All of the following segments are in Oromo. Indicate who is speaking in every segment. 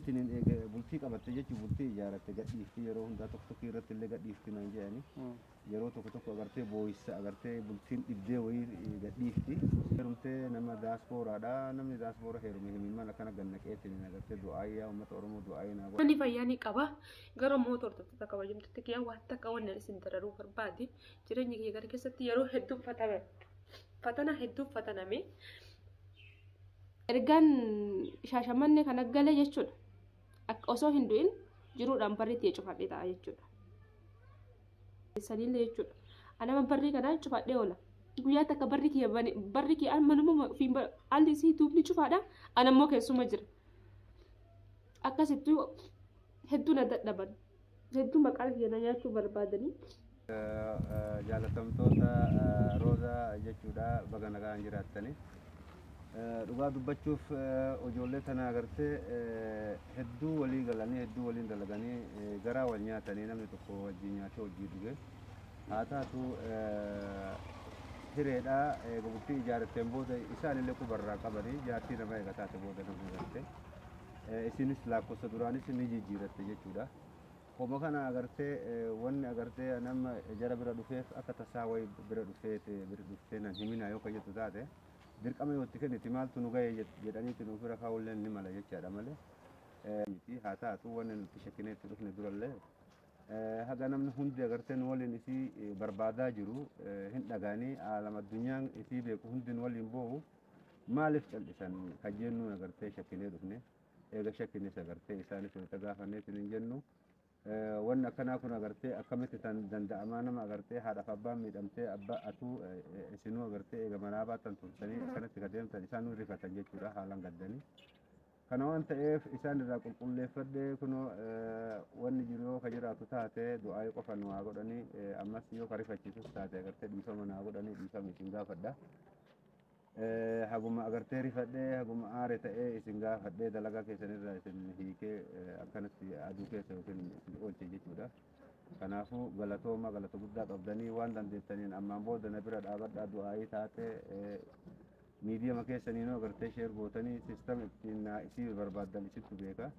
Speaker 1: Tinin eega bultii qabatte jechuun bultii ijaarratte gadhiifti, yeroo hundaa tokko tokko irratti illee gadhiifti naan jedhani. Yeroo tokko tokko agartee boo'issa agartee bultiin dhibdee wayii gadhiifti. Heerumtee nama daaspooraadha. Namni daaspoora heerume himimmaan akkana gannaqeetiin agartee du'aayyaa uummata Oromoo du'aayyaa naa godha.
Speaker 2: Ani fayyaa ni qaba. Garuu immoo hordoftoota kabajamtoota kiyya, waan takka wanni isin dararuu barbaade, jireenya kiyya gara keessatti yeroo hedduu fatame. Fatana hedduu fataname. Ergaan Shaashamannee kana gale jechuudha. Akka osoo hin du'in jiruudhaan barri itti cufadhee ta'a jechuudha. Sanillee jechuudha. Anama barrii kanaan cufadhee oola. Guyyaa takka barri kiyya bane, barri kiyya manuma fi alli isii duubni cufaadha. Anammoo keessuma jira. Akkasittuu hedduu na dadhaban. Hedduu maqaa kiyya na nyaachuu barbaadanii.
Speaker 1: Jaalatamtoota Roozaa jechuudha, baga nagaan jiraattani. Dhugaa dubbachuuf ijoollee tana agartee hedduu walii galanii, hedduu waliin dalaganii, garaa wal nyaatanii, namni tokko wajjin nyaatee hojii dhuge. Haa taatu, hireedha, eega bultii ijaarratteen booda isaanillee qubarraa qabanii jaartii nama eega taate booda namni agartee. Isinis lakkoofsa duraanis ni jijjiiratte jechuudha. Homa kana agartee wanni agartee nama jara bira dhufeef akka tasaa wayi bira dhufee bira dhuftee nan himina yoo jettu taate, dirqama yoo itti kenniti maaltu nu ga'e jedhaniiti nu bira kaa'ullee ni mala jechaadha malee. Miti, haa taatu, wanni nuti shakkinee itti dhufne durallee haga namni hundi agartee nu waliin isii barbaadaa jiru hin dhagaanii, aalam addunyaan isii beeku hundi nu waliin boo'u, maaliif cal'isan kan jennuun agartee shakkinee dhufne. Eega shakkines agartee isaanis wayita gaafanneetiin hin jennu. Wanni akkanaa kun agartee akkamitti tan danda'amaa? Nama agartee haadhaaf abbaan miidhamtee, abbaa atuu isinuu agartee eega manaa baatan turtanii akkanatti ka deemtan, isaan rifatan jechuudha, haalaan gaddanii. Kana waan ta'eef isaan irraa qulqulleeffadhee, kunoo wanni jiru yoo ka jiraatu taate du'aa qofa nu haa godhanii, ammas yoo ka rifachiisus taate agartee dhiifama naa godhanii, dhiifama isin gaafadha. Haguma agartee rifadhee, haguma aare ta'ee isin gaafadhee, dalagaa keessanirraa isin hiikee akkanatti aduu keessa yookiin isin oolche jechuudha. Kanaafuu galatooma, galata guddaa qabdanii, waan dandeettaniin ammaan booda na bira dhaabadhaa, du'aayii taate miidiyama keessaniinuu agartee share gootanii, system ittiin naa isii barbaaddan isittu beeka.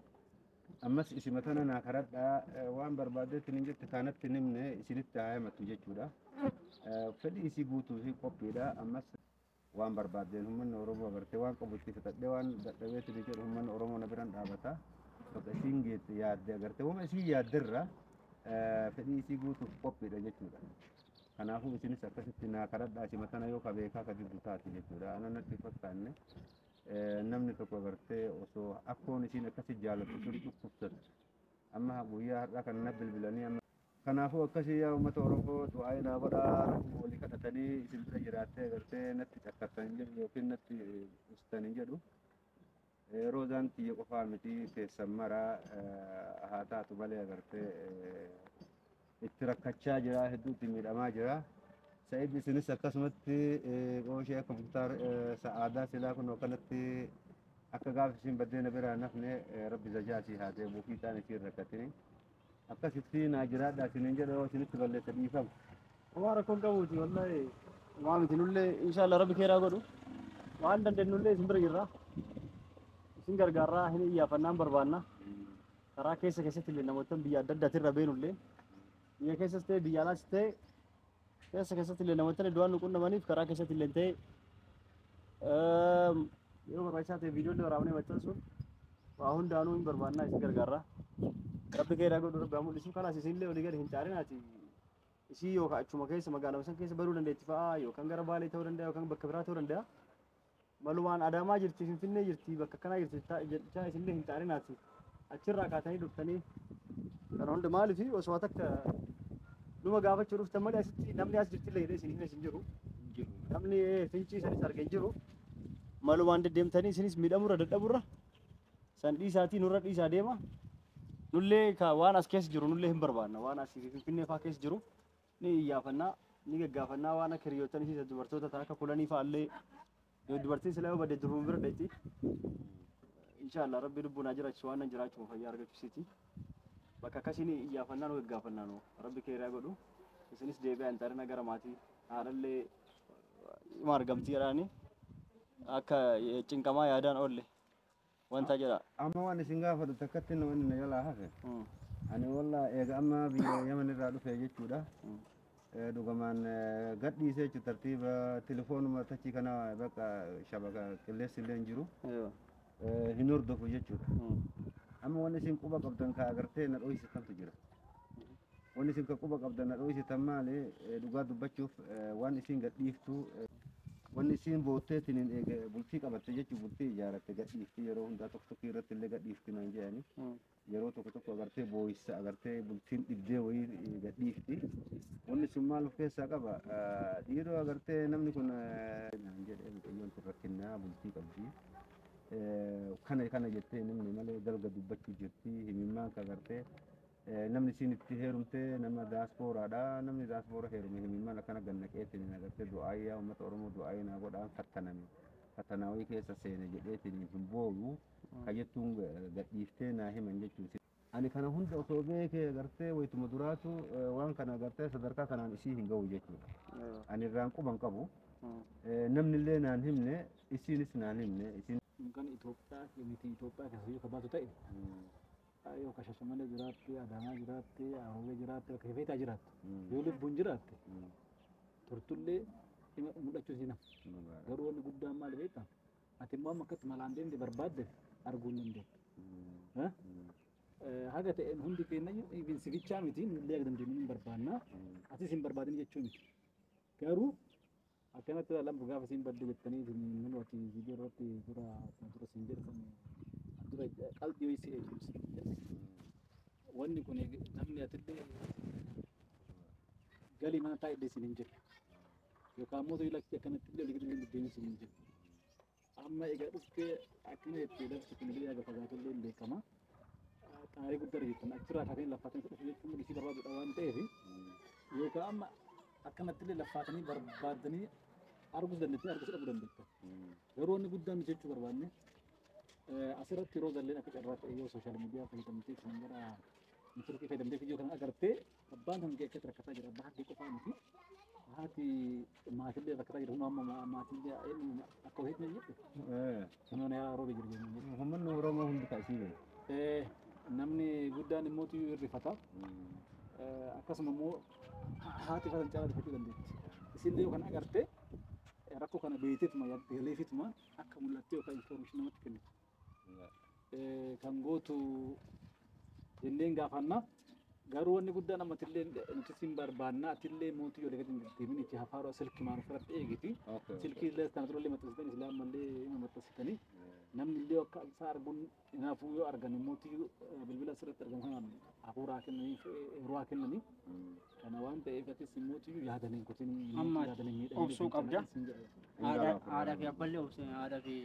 Speaker 1: Ammas isima tana naa karadhaa, waan barbaaddeetti hin jette kaanatti himne isinitti haa himattu jechuudha. Fedhii isii guutuu fi qophiidha. Ammas waan barbaaddeen uummanni Oromoo agartee waan qabu itti fixadhee, waan dadhabeetti ni jedhu, uummanni Oromoo na biraan dhaabata. Bakka isiin geette yaadde agartee wama isii yaadderra fedhii isii guutuuf qophiidha jechuudha. Kanaafuu isinis akkasitti naa kadhadhaa, isima tana yoo ka beekaa ka diddu taate jechuudha. Ana natti fakkaanne namni tokko agartee osoo akkoon isiin akkasi jaalattu sun dhukkubsattu amma guyyaa har'aa kana na bilbilanii amma. Kanaafuu akkasii, yaa uummata Oromoo, du'aa naa godhaa. Rakkoo walii kadhatanii isin bira jiraattee agartee natti cakkattan hin jedhu yookiin natti ustan hin jedhu. Roozaan tiyya qofaa miti, teessan maraa. Haa taatu malee agartee itti rakkachaa jira, hedduu itti miidhamaa jira. Sa'id, isinis akkasumatti qooshee akka Muktaar sa'aadaa silaa kun akkanatti akka gaafa isin baddeena biraa nafne, rabbi zajaa isii haa deebi'u, fiixaan isiin rakkatini. Akkasitti naa jiraadha isiniin jedha, yoo isinitti balleessa dhiifama.
Speaker 3: Homaa rakkoon qabuuti, wallahi waa miti. Nullee inshallah rabbi keeraa godhu, waan dandeenyullee isin bira jirra. Isin gargaarraa hin iyyaafannaan barbaanna. Karaa keessa keessatti illee namoota biyya adda addaatirra beenullee, biyya keessas ta'e biyya alaas ta'e, keessa keessatti illee namoota iddoo nu qunnamaniif karaa keessatti illee ta'e, yeroo barbaachisaa ta'e viidiyoo illee waraabnee maxxansuun waa hundaanuu hin barbaannaa, isin gargaarra. Rabbi keeraa godhu, rabbi haa mul'isu. Kanaas isinillee olii gadi hin caarinaati. Isii yookaan achuma keessa magaalaa san keessa baruu dandeetti fa'aa, yookaan gara Baalee ta'uu danda'a, yookaan bakka biraa ta'uu danda'a. Malumaan Adaamaa jirti, Finfinnee jirti, bakka akkanaa jirti jechaa isinillee hin caarinaati. Achirraa kaatanii dhuftanii kana hunda maaliif osoo takka numa gaafachuu dhuftan malee, asitti namni as jirtillee jedhee isin himes hin jiru. Namni fincii sanis arge hin jiru. Malumaan deddeemtanii isinis miidhamurra dadhaburra san dhiisaatii nurra dhiisaa deema. Nullee ka waan as keessa jiru nullee hin barbaanna. Waan as Finfinnee fa'aa keessa jiru ni iyyaafannaa, ni gaggaafannaa, waan akka hiriyoottan isii dubartoota ta'an akka kulanii fa'aallee, yoo dubartiin silaa yoo badde durbuma bira dheetti. Inshaallah rabbi lubbuun haa jiraachisu, waan nan jiraachuu fayyaa argachuusiiti. Bakka akkasiin iyyaafannaa nu gaggaafannaa nu rabbi keeraa godhu. Isinis deebi'aa hin xarina gara maatii haadhallee ima argamtii jedhaani akka cinqamaa yaadaan oolle. Wanta jedha.
Speaker 1: Amma waan isin gaafatu takkatti wanni na jalaa hafe. Ani walla eega amma biyya Yaman irraa dhufe jechuudha. Dhugamaan gadhiisee jechuudha tartiiba telefoonuma tachii kana bakka shabaka qilleensi illee hin jiru. Hin hordofu jechuudha. Amma wanni isin quba qabdan ka agartee na dho'isitantu jira. Wanni isin ka quba qabdan na dho'isitan maali dhugaa dubbachuuf waan isin gadhiiftu wanni isin bootteetiin bultii qabatte jechuun bultii ijaarratte gadhiifti yeroo hundaa tokko tokko irratti illee gadhiifti naan jedhani. Yeroo tokko tokko agartee boo'issa agartee bultiin dhibdee wayii gadhiifti. Wanni sun maal of keessaa qaba? Dhiiroo agartee namni kun naan jedhee mucayyoon tun rakkinnaa bultii qabdi. Kana kana jettee namni malee dalga dubbachuu jirti himimmaan ka agartee namni isin itti heerumte nama daaspooraadha. Namni daaspoora heerume himimmaan akkana gannaqeetiin agartee du'aayyaa uummata Oromoo du'aayyaa naa godhaan fattaname. Fattanaa wayii keessa seene jedheetiin hin booyu. Kajettuun gadhiiftee naa himan jechuun. Ani kana hunda osoo beekee agartee wayituma duraatu waan kana agartee sadarkaa kanaan isii hin ga'u jechuudha. Ani irraan quban qabu. Namni illee naan himne isiinis naan himne.
Speaker 4: Kan Itoophiyaa miti Itoophiyaa keessa yoo kabaatu ta'e yoo ka Shashamannee jiraatte, Adaamaa jiraatte, Aroobee jiraatte, bakka feetaa jiraatte yoo lubbuun jiraatte turtullee mul'achuu siin hafu. Garuu wanni guddaan maali beektaa? Ati immoo amma akkatti malaan deemte barbaadde arguu hin dandeettu. Haga ta'een hundi keenya even sifichaa miti nullee akka dandeenyu hin barbaanna. Atis hin barbaadin jechuu miti. Garuu akkanatti ilaalan gaafa siin badde jettanii nun ati viidiyoo irratti dura dura siin jedhan dura qalbii wayii si eegumsi. Wanni kun namni atillee galii mana taa'e illee siin hin jiru. Yookaan immoo ta'uu lakki akkanatti illee olii gadi deemu siin hin jiru. Amma egaa dhuftee akkana jettee lafti kun illee egaa fagaatu illee hin beekama. Xaarii guddaa jettan achirraa kaatanii laffaatanii dhufu jechuun isii barbaadudha waan ta'eef yookaan amma akkanatti illee laffaatanii barbaadanii arguus dandeettii arguus dhabuu dandeetta. Garuu wanni guddaan nuti jechuu barbaanne asirratti yeroo zalleen akka carraa ta'e yoo sooshaal miidiyaa fayyadamtee kan gara neetworkii fayyadamtee viidiyoo kana agartee abbaan kan akkatti rakkataa jira abbaa haati qofaa miti haati maatillee rakkataa jira humna amma maatillee akka ho'iitti na jedhu humna yaa roobe jiru jennu.
Speaker 1: Uummanni Oromoo hundi kaasii beeku.
Speaker 4: Namni guddaan immoo hirrifata. Akkasuma immoo haati fatan caalaa rifachuu dandeetti. Isillee yoo kana agartee rakkoo kana beekteetuma galeefituma akka mul'attee yookaan information namatti kennitu. Kan gootu jenneen gaafanna. Garuu wanni guddaan amma atillee nuti siin barbaanna atillee mootii yoo gadi hin deemin itti hafaaroo silkii maan ofirratti eegiti. Silkii illee kana durallee maxxansitanii islaam mallee ima maxxansitanii namni illee akka isaa arguun hinaafuu yoo argan mootii bilbila asirratti argamu kanaan hafuuraa kennanii yeroo kennanii kana waan ta'eef atis mootii yaadanii kutin
Speaker 5: Amma
Speaker 4: yaadanii miidhanii
Speaker 5: obsuu qabda. Aadaa fi abballee obsee aadaa fi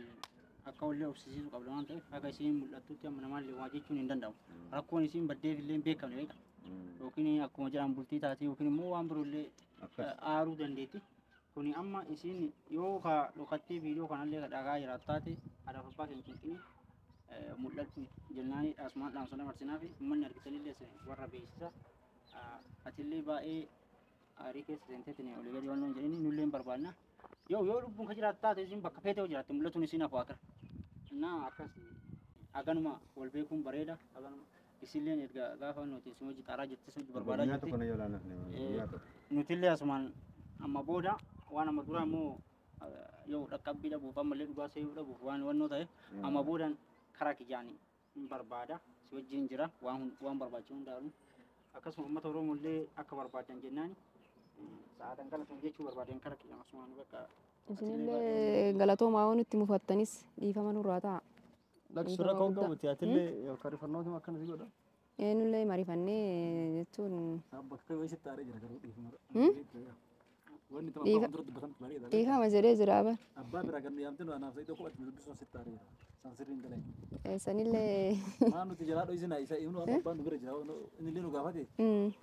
Speaker 5: akka wallee obsisiisuu qabda waan ta'eef akka isiin mul'attutti amma namaallee waa jechuun hin danda'amu. Rakkoon isiin baddeef illee hin beekamne beeka. Yookiin akkuma jedhan bultii taatee yookiin immoo waan biroollee aaruu dandeetti. Kuni amma isiin yoo ka dhokattee viidiyoo kanallee ka dhagaa jiraatu taate aadaa fi abbaa keenya cinqinii mul'attu jennaani asumaan dhaamsa dabarsinaa fi uummanni argitanillee warra beeksisa. Atillee baay'ee aarii keessa seenteetiin olii gadi waan nuun jedhini nullee hin barbaanna. Yoo yoo lubbuun ka jiraatu taate isiin bakka feete yoo jiraatte mul'atuun isiin hafu akira. Innaa akkas aganuma wal beekuun bareeda aganuma isilleen erga gaafa nuti isin hojii xaaraa jirtis hojii barbaadaa
Speaker 1: Guyyaa
Speaker 5: jirti.
Speaker 1: tokko na jalaa nafne guyyaa tokko.
Speaker 5: Nutillee asumaan amma booda waan amma dura immoo yoo dhaqqabbii dhabuuf ammallee dhugaa seeyuu dhabuuf waan wannoo ta'e amma boodaan karaa kiyyaan hin barbaada si wajjin jira waan barbaachisu hundaa'u akkasuma uummata Oromoo illee akka barbaadan jennaan sa'aatan galatoon jechuu barbaadan karaa kiyyaan asumaan bakka
Speaker 6: Isinillee galatoomaa waan itti mufattanis dhiifama nurraa ta'a.
Speaker 3: Lakki surra ka'uu qabu atillee yookaan rifannootuma akkana si godha.
Speaker 6: Eenyullee marifannee jechuun
Speaker 4: Bakka wayii sitti aaree jira garuu dhiifama. Wanni tapha
Speaker 6: Dhiifa-
Speaker 4: abbaa fuuldura dubbatan bareeda.
Speaker 6: dhiifama jedhee jira bara.
Speaker 4: Abbaa biraa kan yaamte nu anaaf ta'e kophaatti dubbisuun sitti aaree jira. Isaan sirriin galee.
Speaker 6: Sanillee
Speaker 4: Maan nuti jalaa dho'isina isa inni abbaan nu bira jira inni illee nu gaafate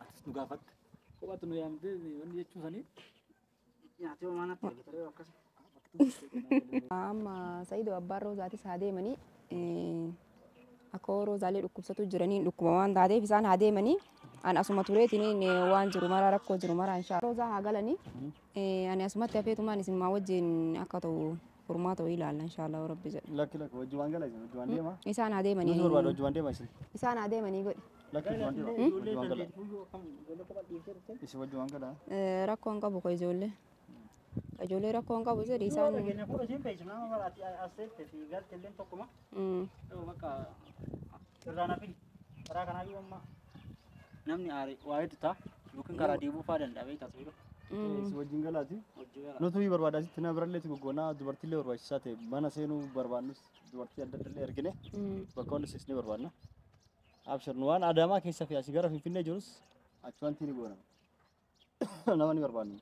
Speaker 4: atis nu gaafatte. Kophaatti nu yaamte wanni jechuun sanii
Speaker 5: nyaatee homaa natti argite akkas.
Speaker 6: amma Sa'iidoo abbaan Roozaatis haa deemanii akka Roozaalee dhukkubsatu jiraniin dhukkuba waan taateef isaan haa deemanii an asuma tureetiin waan jiru mara rakkoo jiru mara inshaa Roozaa haa galanii ani asumatti hafeetumaan isin maa wajjin akka ta'u Furmaata wayii ilaalla inshaallah rabbi jedhe.
Speaker 3: Lakki lakki wajji waan gala isin wajji waan deema.
Speaker 6: Isaan haa deemanii.
Speaker 3: Nuti barbaada wajji waan deema isin.
Speaker 6: Isaan haa deemanii godhi.
Speaker 3: Lakki wajji waan deema. Wajji waan gala. Isin wajji waan gala.
Speaker 6: Rakkoo hin qabu ka ijoollee. Ka ijoollee rakkoo hin qabu jedhi isaan.
Speaker 5: Keenya fuudha isiin beeksifna nama baraati as seette fi galte illee tokkuma. Bakka irraa nafin karaa kanaa yoo amma namni aare waa hedduu ta'a yookiin karaa deebuu fa'aa danda'a beektaa ta'uu.
Speaker 3: Isin wajjin galaati. Nuti barbaada asitti nama birallee goggoonaa dubartiillee barbaachisaa ta'e mana seenuu barbaannus dubartii adda addallee ergine bakka hundi seesnee barbaanna. Abshir nu waan Adaamaa keessa fi asii gara Finfinnee jirus achi wanti ni goona. Nama ni barbaanna.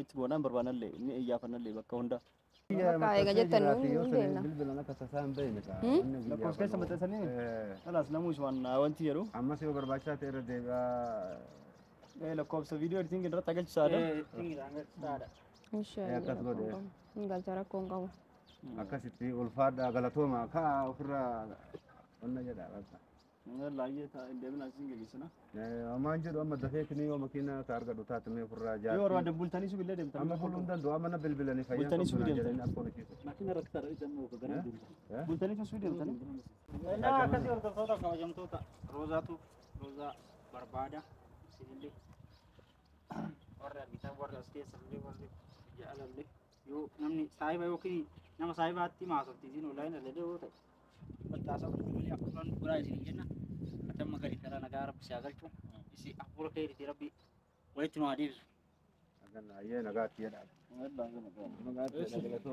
Speaker 3: Itti goonaa hin barbaannallee ni iyyaafannallee bakka hunda.
Speaker 6: Bakka eega jettan nu hin deemna.
Speaker 1: Bilbilan akka tasaa hin beekne kaa.
Speaker 3: Lakkoofsa keessa maxxansanii kalaas namuu isumaan wanti jedhu.
Speaker 1: Ammas yoo barbaachisaa ta'e irra deebi'aa.
Speaker 3: Lakkoofsa viidiyoo editing irratti agarsiisaadha.
Speaker 6: Inshaallah.
Speaker 1: Akkas godhe.
Speaker 6: Hin galcha rakkoo hin qabu.
Speaker 1: Akkasitti ulfaadha galatooma kaa ofirraa onna jedha bakka.
Speaker 3: Laayyee hin deemina asiin geggeessina.
Speaker 1: Ammaan jedhu amma dafee kini yoo makiina ka argadhu taate mee ofirraa
Speaker 3: Yoo
Speaker 1: jaartii.
Speaker 3: barbaaddan bultanii subillee deemtan.
Speaker 1: Amma buluu hin danda'u amma na bilbilanii fayyaan
Speaker 3: Bultanii
Speaker 1: qabdu naan
Speaker 3: subii
Speaker 1: jedhanii akka hojjetu.
Speaker 4: Makiina irratti ta'a isa immoo gara deemta.
Speaker 3: Bultanii subii deemtanii.
Speaker 5: Innaa akkasii hordoftoota kabajamtoota Roozaatu Roozaa barbaada isinillee warri argitan warri as keessa illee warri biyya alallee yoo namni saahiba yookiin nama saahibaatti maasofti isin onlaayinii illee yoo ta'e maxxansa malee hafuuraan biraa isin jenna atamma gadi karaa nagaa rabbi si haa galchu isi hafuura keetiiti rabbi walitti nu haa deebisu.
Speaker 1: Ayyee nagaatti jedha. Nagaatti jedha.